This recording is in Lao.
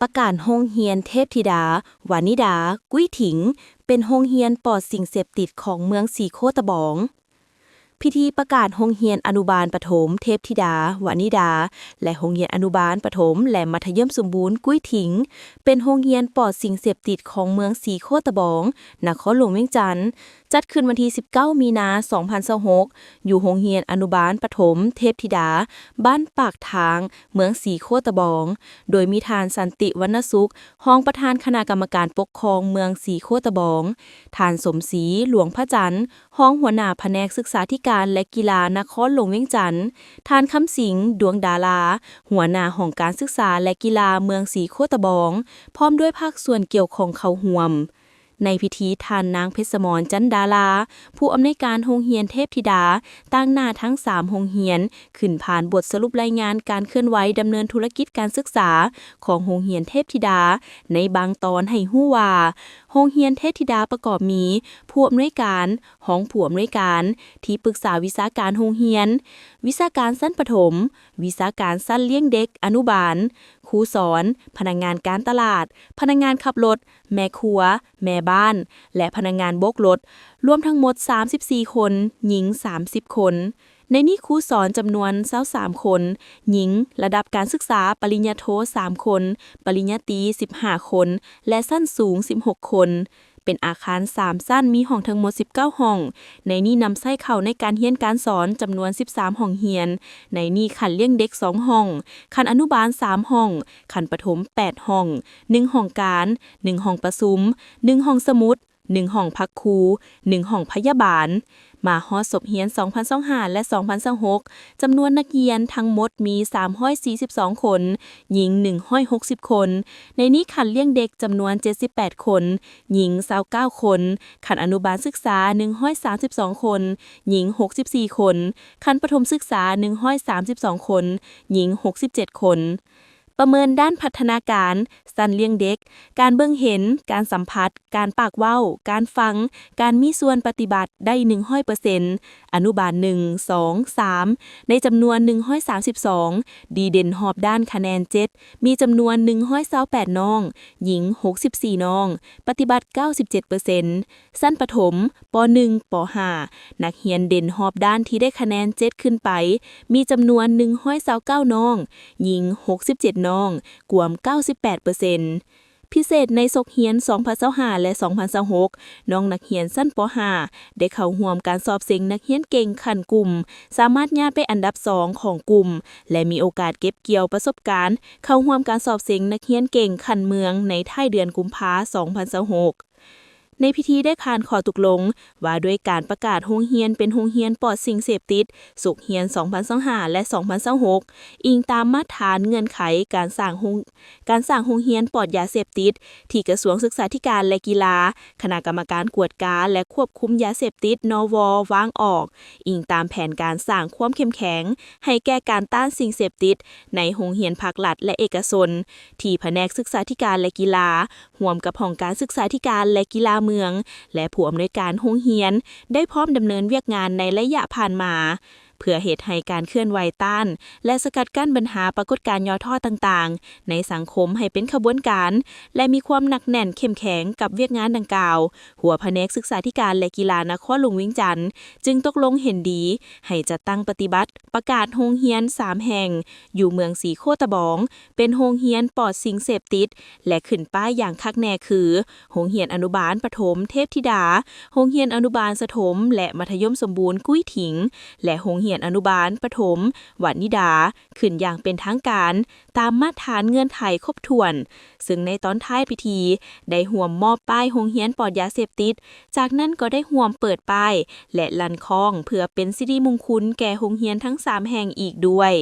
ປະກາດໂຮງຮຽນເທບທິດາ ວານິດາ ກຸ້ຍຖິງ ເປັນໂຮງຮຽນປອດສິ່ງເສບຕິດຂອງເມືອງສີໂຄດຕະບອງ. ພິທີປະກາດໂຮງຮຽນອະນຸບານປະຖົມເທບທິດາ ວານິດາ ແລະ ໂຮງຮຽນອະນຸບານປະຖົມ ແລະ ມັດທະຍົມສົມບູນ ກຸ້ຍຖິງ ເປັນໂຮງຮຽນປອດສິ່ງເສບຕິດຂອງເມືອງສີໂຄດຕະບອງ, ນະຄອນຫຼວງວຽງຈັນ, ຈັດຂຶ້ນວັນທີສິບເກົ້າ ມີນາ ສອງພັນຊາວຫົກ ຢູ່ໂຮງຮຽນອະນຸບານປະຖົມເທບທິດາ ບ້ານປາກທາງ ເມືອງສີໂຄດຕະບອງ, ໂດຍມີທ່ານ ສັນຕິ ວັນນະສຸກ ຮອງປະທານຄະນະກຳມະການປົກຄອງເມືອງສີໂຄດຕະບອງ, ທ່ານ ສົມສີ ຫຼວງພະຈັນ ຮອງຫົວໜ້າພະແນກສຶກສາທິການ ແລະ ກິລານະຄອນຫຼວງວຽງຈັນ, ທ່ານ ຄຳສິງ ດວງດາລາ ຫົວໜ້າຫ້ອງການສຶກສາ ແລະ ກິລາເມືອງສີໂຄດຕະບອງ, ພ້ອມດ້ວຍພາກສ່ວນກ່ຽວຂ້ອງເຂົ້າຮ່ວມ. ໃນພິທີ ທ່ານນາງ ເພັດສະໝອນ ຈັນດາລາ ຜູ້ອຳນວຍການໂຮງຮຽນເທບທິດາ ຕາງໜ້າທັງສາມໂຮງຮຽນ ຂຶ້ນຜ່ານບົດສະຫຼຸບລາຍງານການເຄື່ອນໄຫວດຳເນີນທຸລະກິດການສຶກສາຂອງໂຮງຮຽນເທບທິດາ ໃນບາງຕອນໃຫ້ຮູ້ວ່າ ໂຮງຮຽນເທບທິດາປະກອບມີ ຜູ້ອຳນວຍການ, ຮອງຜູ້ອຳນວຍການ, ທີ່ປຶກສາວິຊາການໂຮງຮຽນ, ວິຊາການຊັ້ນປະຖົມ, ວິຊາການຊັ້ນລ້ຽງເດັກອະນຸບານ, ຄູສອນ, ພະນັກງານການຕະຫຼາດ, ພະນັກງານຂັບລົດ, ແມ່ຄົວ, ແມ່ບ້ານ ແລະ ພະນັກງານໂບກລົດ, ລວມທັງໝົດສາມສິບສີ່ຄົນ, ຍິງສາມສິບຄົນ. ໃນນີ້ຄູສອນຈຳນວນຊາວສາມຄົນ, ຍິງລະດັບການສຶກສາປະລິນຍາໂທສາມຄົນ, ປະລິນຍາຕີສິບຫ້າຄົນ ແລະ ຊັ້ນສູງສິບຫົກຄົນ. ເປັນອາຄານສາມຊັ້ນ, ມີຫ້ອງທັງໝົດສິບເກົ້າຫ້ອງ. ໃນນີ້ນຳໃຊ້ເຂົ້າໃນການຮຽນການສອນຈຳນວນສິບສາມຫ້ອງຮຽນ. ໃນນີ້ຂັ້ນລ້ຽງເດັກສອງຫ້ອງ, ຂັ້ນອະນຸບານສາມຫ້ອງ, ຂັ້ນປະຖົມແປດຫ້ອງ, ໜຶ່ງຫ້ອງການ, ໜຶ່ງຫ້ອງປະຊຸມ, ໜຶ່ງຫ້ອງສະໝຸດ, ໜຶ່ງຫ້ອງພັກຄູ, ໜຶ່ງຫ້ອງພະຍາບານ. ມາຮອດສົກຮຽນສອງພັນຊາວຫ້າ ແລະ ສອງພັນຊາວຫົກ ຈຳນວນນັກຮຽນທັງໝົດມີສາມຮ້ອຍສີ່ສິບສອງຄົນ, ຍິງໜຶ່ງຮ້ອຍຫົກສິບຄົນ. ໃນນີ້ຂັ້ນລ້ຽງເດັກຈຳນວນເຈັດສິບແປດຄົນ, ຍິງຊາວເກົ້າຄົນ, ຂັ້ນອະນຸບານສຶກສາໜຶ່ງຮ້ອຍສາມສິບສອງຄົນ, ຍິງຫົກສິບສີ່ຄົນ, ຂັ້ນປະຖົມສຶກສາໜຶ່ງຮ້ອຍສາມສິບສອງຄົນ, ຍິງຫົກສິບເຈັດຄົນ. ປະເມີນດ້ານພັດທະນາການ, ຊັ້ນລ້ຽງເດັກ, ການເບິ່ງເຫັນ, ການສຳຜັດ, ການປາກເວົ້າ, ການຟັງ, ການມີສ່ວນປະຕິບັດໄດ້ໜຶ່ງຮ້ອຍເປີເຊັນ, ອະນຸບານໜຶ່ງ, ສອງ, ສາມ ໃນຈຳນວນໜຶ່ງຮ້ອຍສາມສິບສອງ, ດີເດັ່ນຮອບດ້ານຄະແນນເຈັດ ມີຈຳນວນໜຶ່ງຮ້ອຍຊາວແປດນ້ອງ, ຍິງຫົກສິບສີ່ນ້ອງ, ປະຕິບັດເກົ້າສິບເຈັດເປີເຊັນ. ຊັ້ນປະຖົມ, ປໍໜຶ່ງ, ປໍຫ້າ ນັກຮຽນເດັ່ນຮອບດ້ານທີ່ໄດ້ຄະແນນເຈັດຂຶ້ນໄປ ມີຈຳນວນໜຶ່ງຮ້ອຍຊາວເກົ້ານ້ອງ, ຍິງຫົກສິບເຈັດນ້ອງ, ກວມເກົ້າສິບແປດເປີເຊັນ. ພິເສດໃນສົກຮຽນສອງພັນຊາວຫ້າ ແລະ ສອງພັນຊາວຫົກ ນ້ອງນັກຮຽນຊັ້ນ ປໍຫ້າ ໄດ້ເຂົ້າຮ່ວມການສອບເສັງນັກຮຽນເກັ່ງຂັ້ນກຸ່ມ, ສາມາດຍາດໄປອັນດັບສອງຂອງກຸ່ມ ແລະ ມີໂອກາດເກັບກ່ຽວປະສົບການເຂົ້າຮ່ວມການສອບເສັງນັກຮຽນເກັ່ງຂັ້ນເມືອງໃນທ້າຍເດືອນກຸມພາ ສອງພັນຊາວຫົກ. ໃນພິທີໄດ້ຜ່ານຂໍ້ຕົກລົງວ່າດ້ວຍການປະກາດໂຮງຮຽນເປັນໂຮງຮຽນປອດສິ່ງເສບຕິດ ສົກຮຽນສອງພັນຊາວຫ້າ ແລະ ສອງພັນຊາວຫົກ ອີງຕາມມາດຖານເງື່ອນໄຂການສ້າງໂຮງ ການສ້າງໂຮງຮຽນປອດຢາເສບຕິດ ທີ່ກະຊວງສຶກສາທິການ ແລະ ກິລາ, ຄະນະກຳມະການກວດກາ ແລະ ຄວບຄຸມຢາເສບຕິດ ນວ ວາງອອກ, ອີງຕາມແຜນການສ້າງຄວາມເຂັ້ມແຂງໃຫ້ແກ່ການຕ້ານສິ່ງເສບຕິດໃນໂຮງຮຽນພາກລັດ ແລະ ເອກະຊົນ ທີ່ພະແນກສຶກສາທິການ ແລະ ກິລາ ຮ່ວມກັບຫ້ອງການສຶກສາທິການ ແລະ ກິລາເມືອງ ແລະ ຜູ້ອຳນວຍການໂຮງຮຽນ ໄດ້ພ້ອມດຳເນີນວຽກງານໃນໄລຍະຜ່ານມາ ເພື່ອເຮັດໃຫ້ການເຄື່ອນໄຫວຕ້ານ ແລະ ສະກັດກັ້ນບັນຫາປາກົດການຫຍໍ້ທໍ້ຕ່າງໆໃນສັງຄົມໃຫ້ເປັນຂະບວນການ ແລະ ມີຄວາມໜັກແໜ້ນເຂັ້ມແຂງກັບວຽກງານດັ່ງກ່າວ, ຫົວພະແນກສຶກສາທິການ ແລະ ກິລານະຄອນຫຼວງວຽງຈັນ ຈຶ່ງຕົກລົງເຫັນດີໃຫ້ຈັດຕັ້ງປະຕິບັດປະກາດໂຮງຮຽນສາມແຫ່ງຢູ່ເມືອງສີໂຄດຕະບອງ ເປັນໂຮງຮຽນປອດສິ່ງເສບຕິດ ແລະ ຂຶ້ນປ້າຍຢ່າງຄັກແນ່ຄື ໂຮງຮຽນອະນຸບານປະຖົມເທບທິດາ, ໂຮງຮຽນອະນຸບານສະຖົມ ແລະ ມັດທະຍົມສົມບູນກຸ້ຍຖິງ ແລະ ໂຮງຮຽນອະນຸບານປະຖົມວັນນິດາ ຂຶ້ນຢ່າງເປັນທາງການ ຕາມມາດຖານເງື່ອນໄຂຄົບຖ້ວນ, ເຊິ່ງໃນຕອນທ້າຍພິທີໄດ້ຮ່ວມມອບປ້າຍໂຮງຮຽນປອດຢາເສບຕິດ, ຈາກນັ້ນກໍໄດ້ຮ່ວມເປີດປ້າຍ ແລະ ລັ່ນຄ້ອງ ເພື່ອເປັນສິລິມຸງຄຸນແກ່ໂຮງຮຽນທັງສາມແຫ່ງອີກດ້ວຍ.